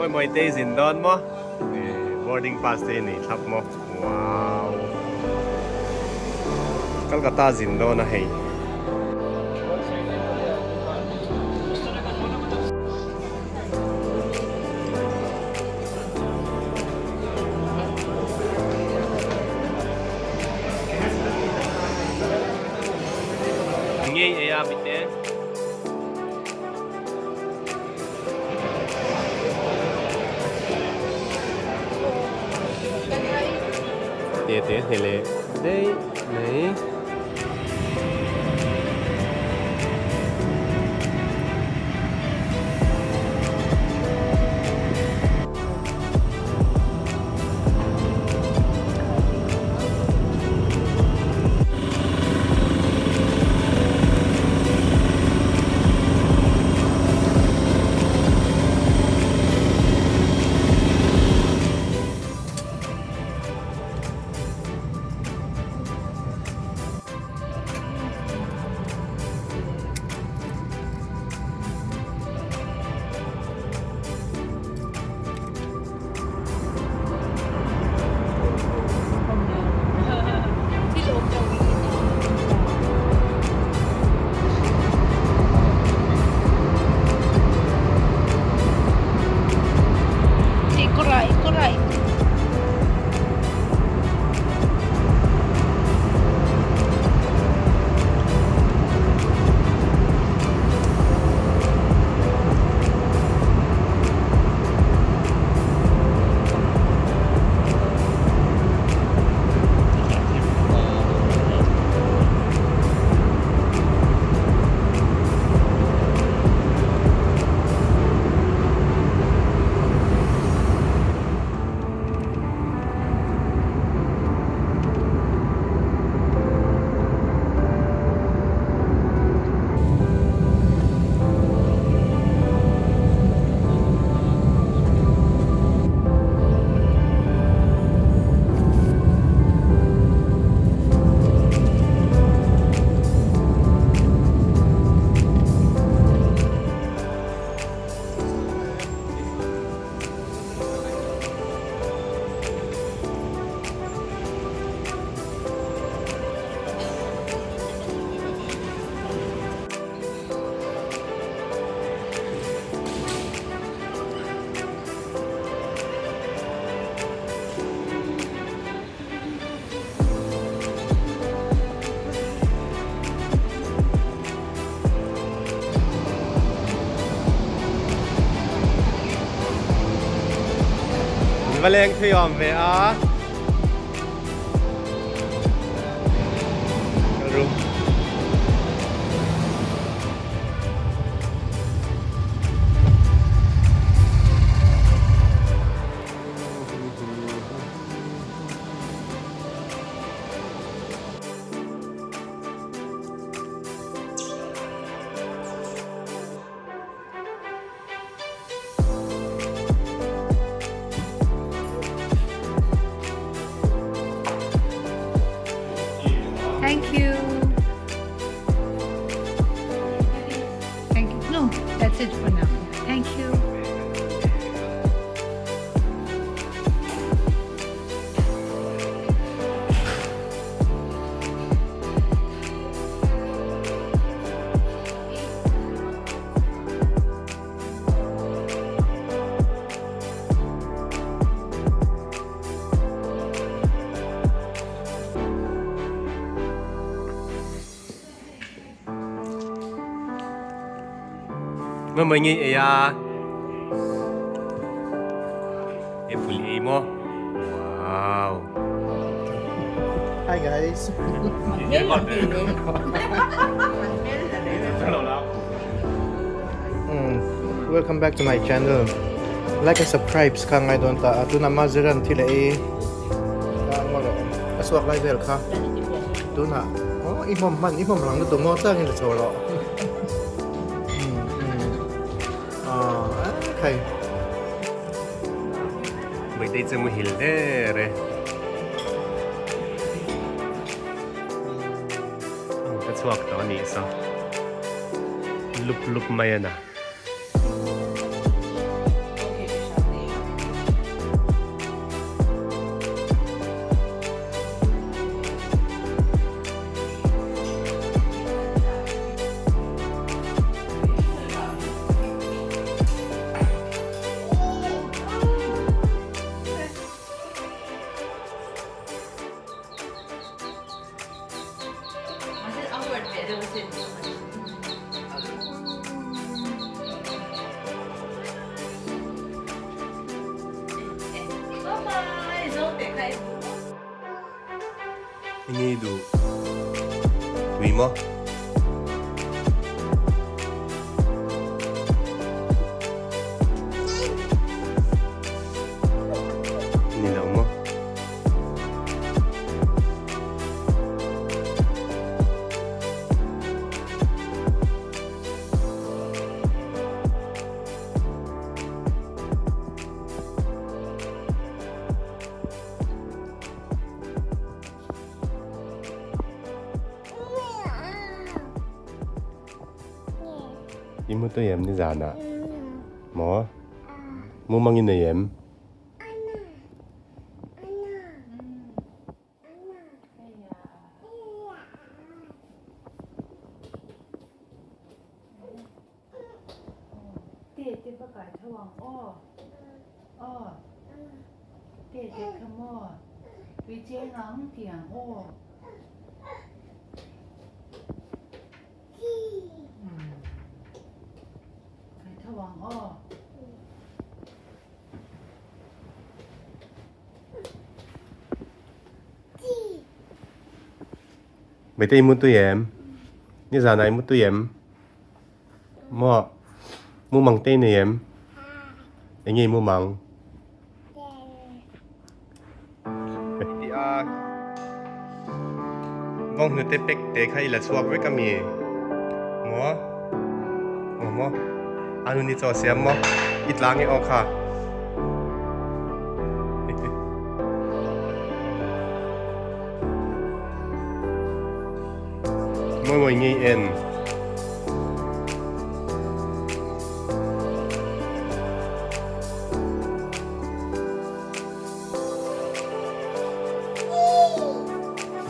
Mawi mawi te i zin dawn maw? Boarding pass te i nei thlap maw? Wow! Kolkata zin dawn a hei. Ngei ei a bite. Te te hne leh daih mai. Va leng thui awm ve a. Thank you. Thank you. No, that's it for now. Thank you. Mà mình nghĩ à Apple ei maw? Wow. Hi guys. Welcome back to my channel. Like and subscribe kha ngai dawn ta a tuna Mazeran thil ei ka ngawrh a suak lai vel kha tuna oh i hmawm hman i hmawm rang lutuk maw tangin la chho rawh. Khai. Baitei chu muhil der e. Ang ka chhuak tawh a nih saw. Lup lup mai a na. Enge duh tui maw? Ni lo maw? I mu tui em nizanah? Maw? Mumang i nei em? Mei te i mu tui em? Nizanah i mu tui em? Maw? Mumang te i nei em? Eng nge i mumang? Ti a vawng hnute pek te kha i la chhuak vek a mi? Maw? Maw maw? A nu ni chaw siam maw? I tlang e aw kha. Mawi mawi ngei en.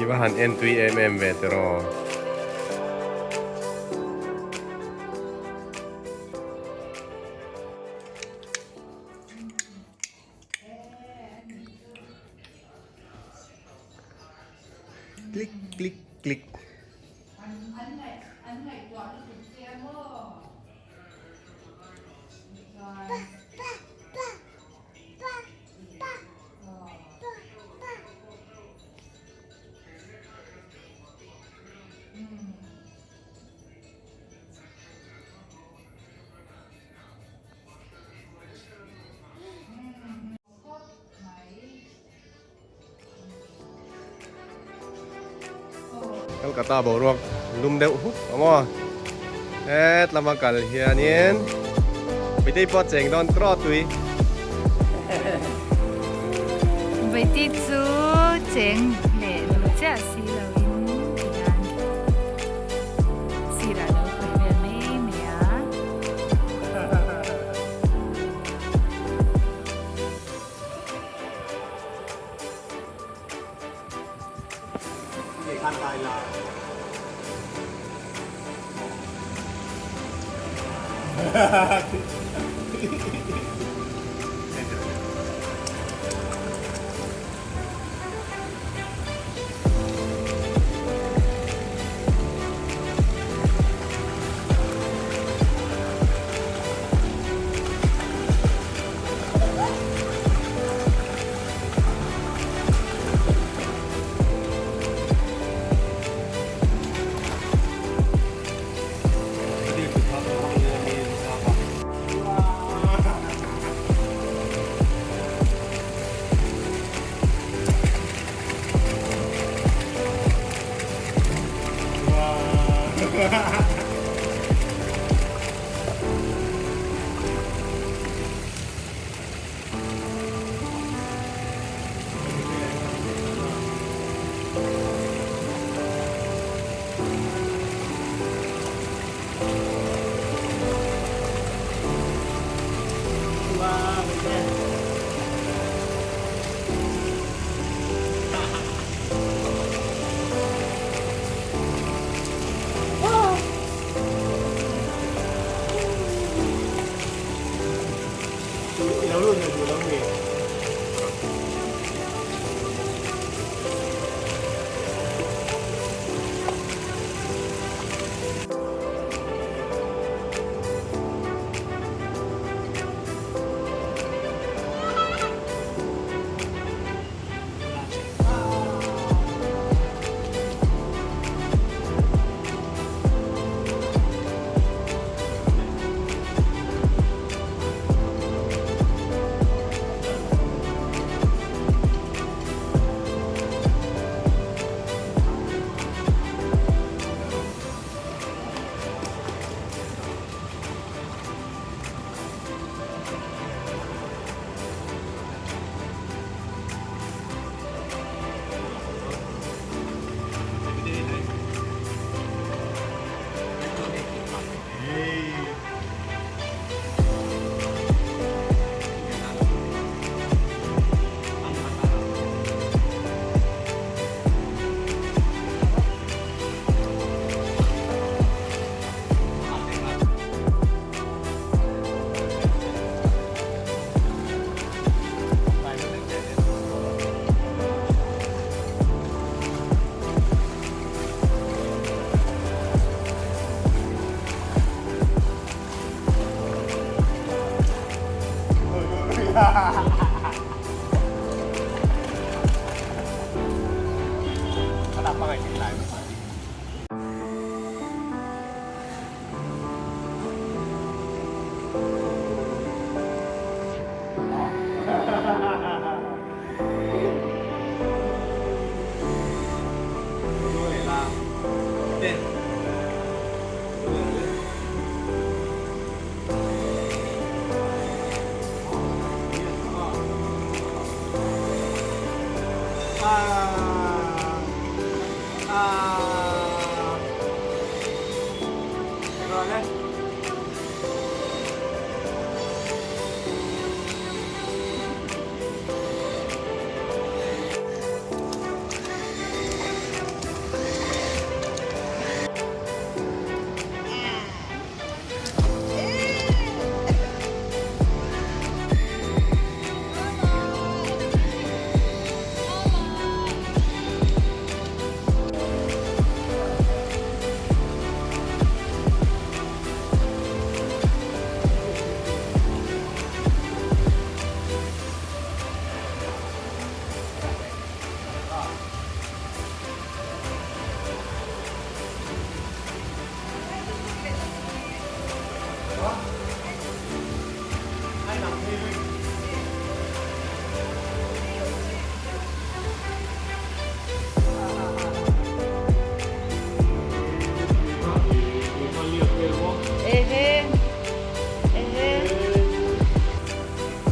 I va han en tui em em ve tiraw. Click click click. Kolkata boruak lum deuh huk a maw het lama kal hianin Baitei pawh a cheng dawn trawh tui. Baitei chu cheng leh duh chiah si loin tihian sirah lo khawih vel mai mai a.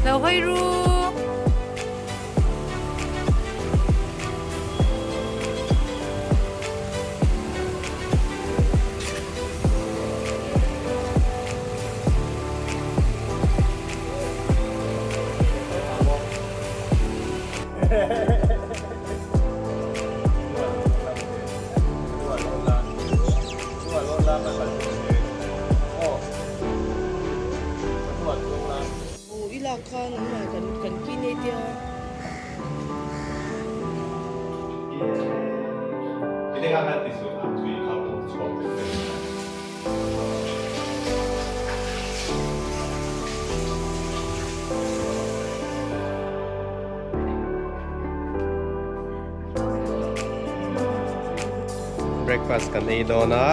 Lo hawi ru. I lak kha nangmah kan kan ki nei tia. Breakfast kan ei dawn a,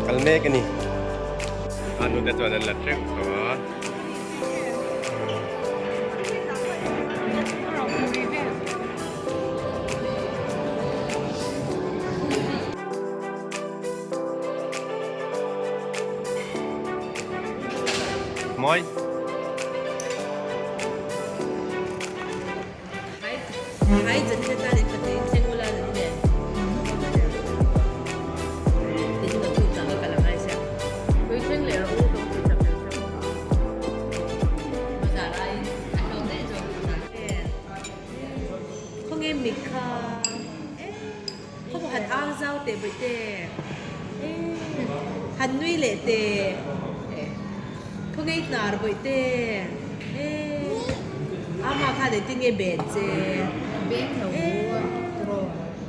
kal mek a ni. A nute chuan an la teuh tawh a. Mawi. Ama khan engtin nge ben che? Beng lo tiraw.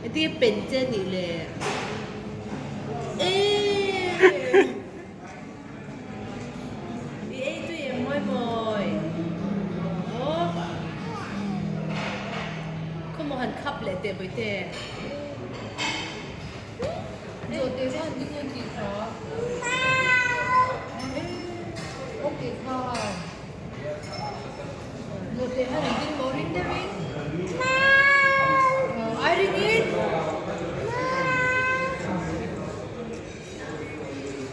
Engtin nge pen che nih le? I ei tui em mawi mawi? Aw. Khawmaw han khap leh teh bawihte. Zawhte khan ni nge tih kha? Okay kha. Zawhte khan engtin maw ring deuhin? Ai ringin?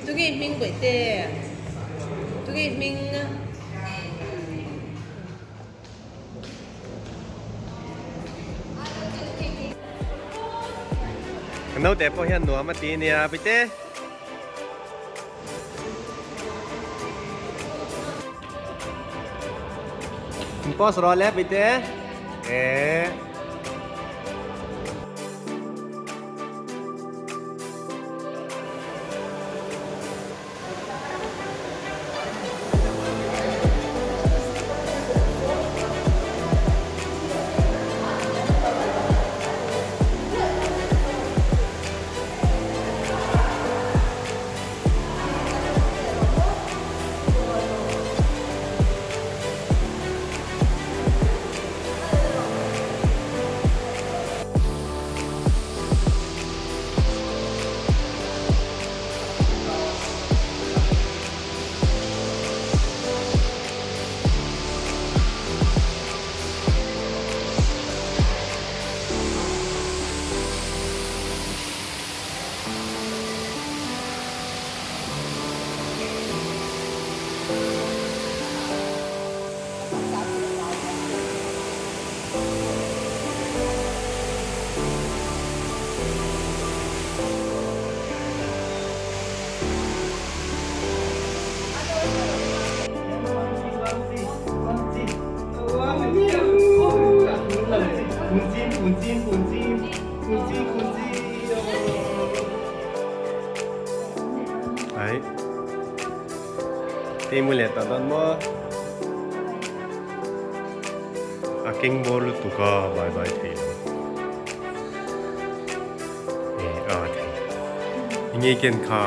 Tunge hming bawihte? Tunge hming? Ka naute pawh hian nuam a ti ania Pite. In post rawh le Pite. Eh. Ai. Tei mu leh tawh dawn maw? A keng bawr lutuk a, bye bye thei lo. E a thei. Enge ken kha?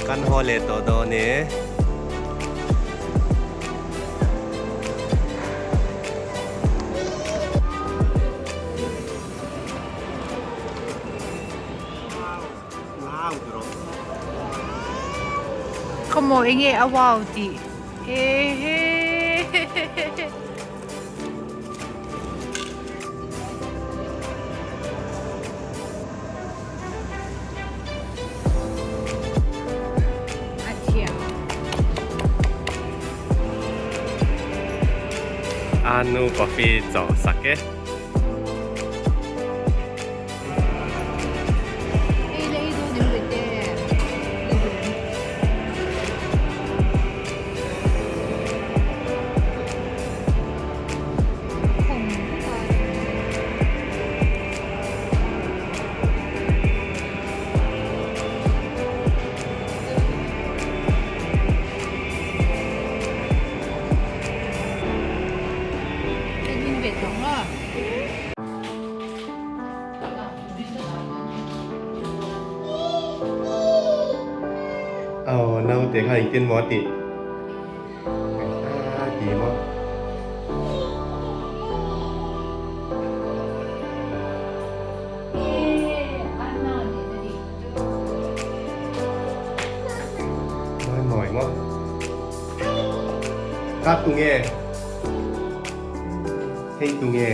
Kan haw leh tawh dawn e. Khawmaw enge a wow tih he he. A thiam. Anu coffee chaw sak e. Ei leh ei dawn em vete. Aw naute kha engtin maw a tih a ti maw. Mawi mawi maw. Ka tunge. Hei tunge.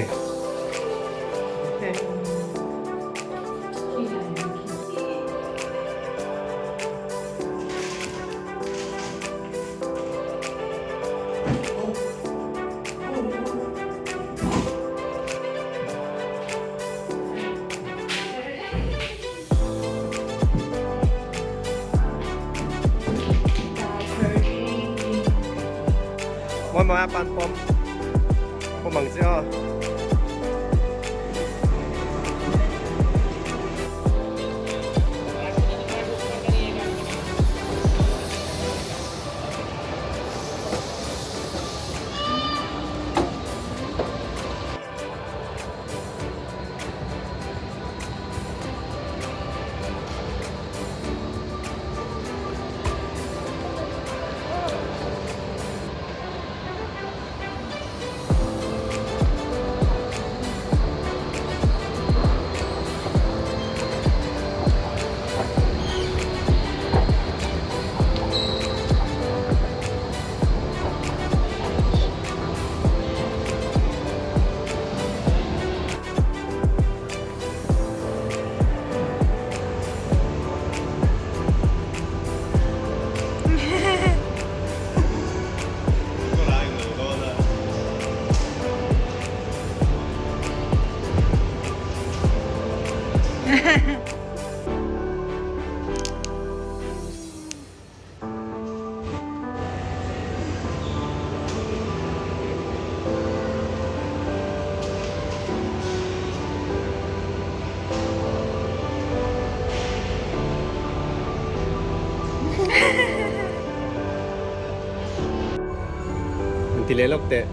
Mawi mawi a pan pawm. Pawm ang che aw. Ti leh lawk teh.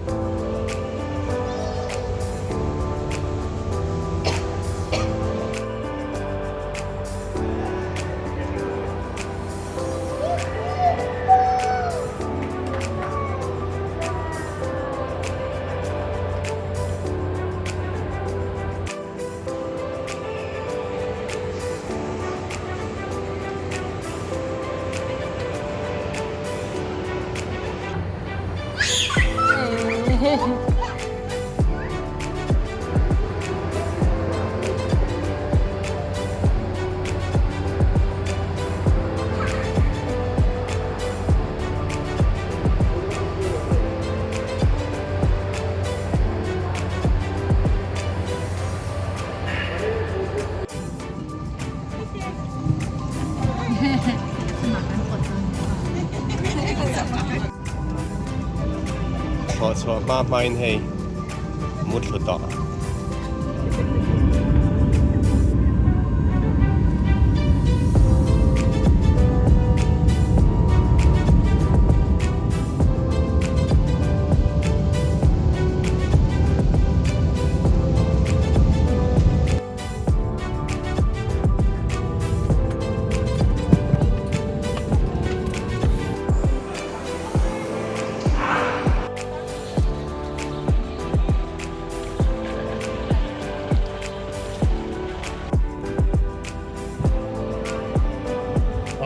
Thawh chhuah hma hmain hei mut hlu tawh.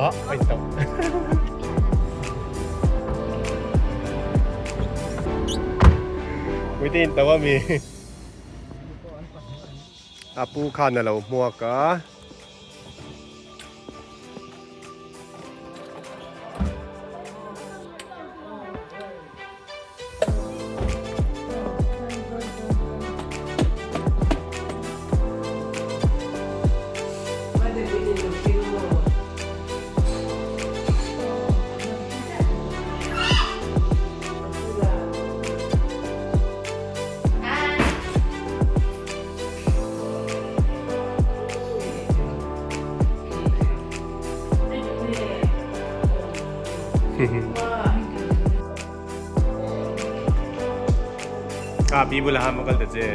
Ah, ai tawh. Puitin tawh a mi. A pu khan a lo hmuak a. A pi bula ham kal ta che.